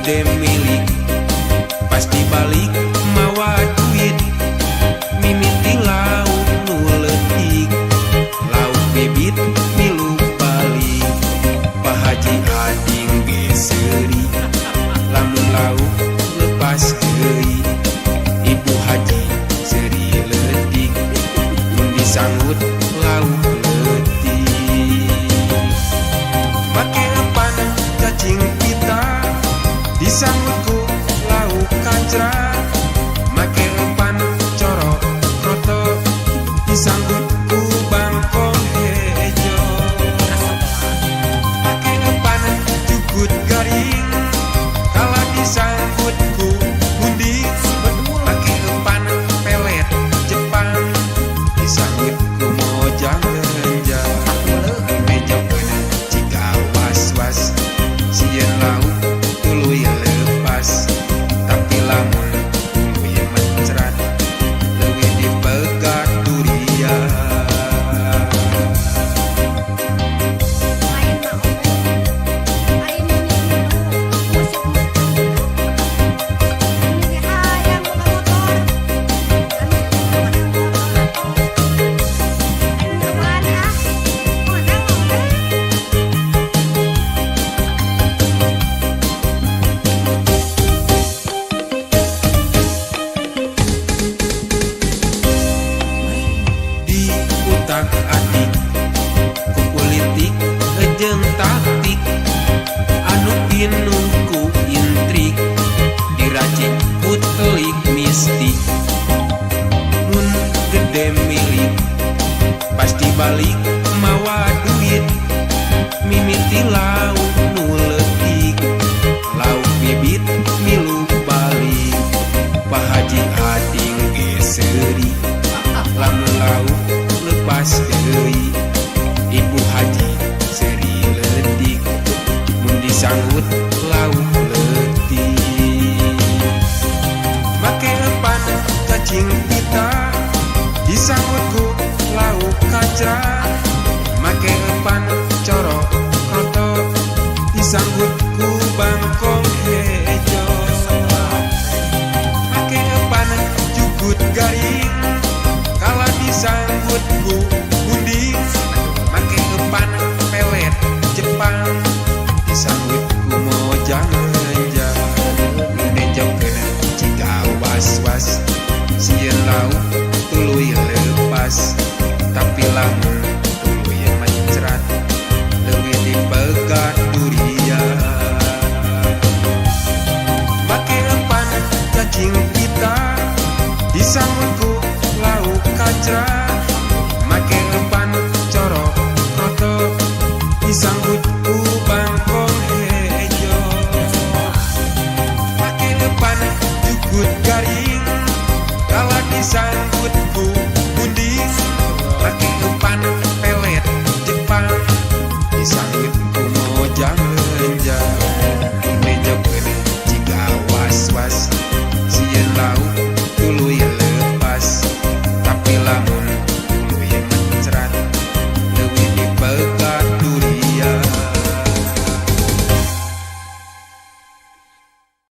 Gede milik pasti balik mawa duit. Mimiti lauk nu leutik, lauk bibit milu balik. Pak Haji ading ge seuri lamun lauk lepas deui. Ibu Haji seuri leutik mun disanggut lauk leutik. Make eupan cacing pita disanggut ku lauk kancra. Make eupan coro kroto disanggut ku bangkong hejo. Make eupan jugut garing kala disanggut ku gundi. Make eupan pelet Jepang disanggut ku mojang renja. Mejokeun ciga was-was, sieun lauk tuluy lepas. Tapi lamun tuluy mencrat, leuwih dipegat durian. Lain mah oge. Ari mimiti musik-musik. Ini ge hayang boga motor. Anu menang motor atuh. Aing nyobaan ah. Menang oge. Di utak atik ku politik jeung taktik anu pinuh ku intrik, diracik ku telik mistik. Mun gede milik pasti balik mawa duit. Mimiti lauk nu leutik, lauk bibit milu balik. Pak Haji ading ge seuri lamun lauk lepas deui. Ibu Haji seuri leutik mun disanggut lauk leutik. Make eupan cacing pita disanggut ku lauk kancra. Make eupan coro kroto disanggut ku bangkong hejo. Make eupan jugut garing kala disanggut ku gundi. Make eupan pelet Jepang disanggut ku mojang renja. Mejokeun ciga was-was, sieun lauk tuluy lepas. Tapi lamun tuluy mencrat, leuwih dipegat durian. Make eupan cacing pita disanggut ku lauk kancra. Make eupan coro kroto disanggut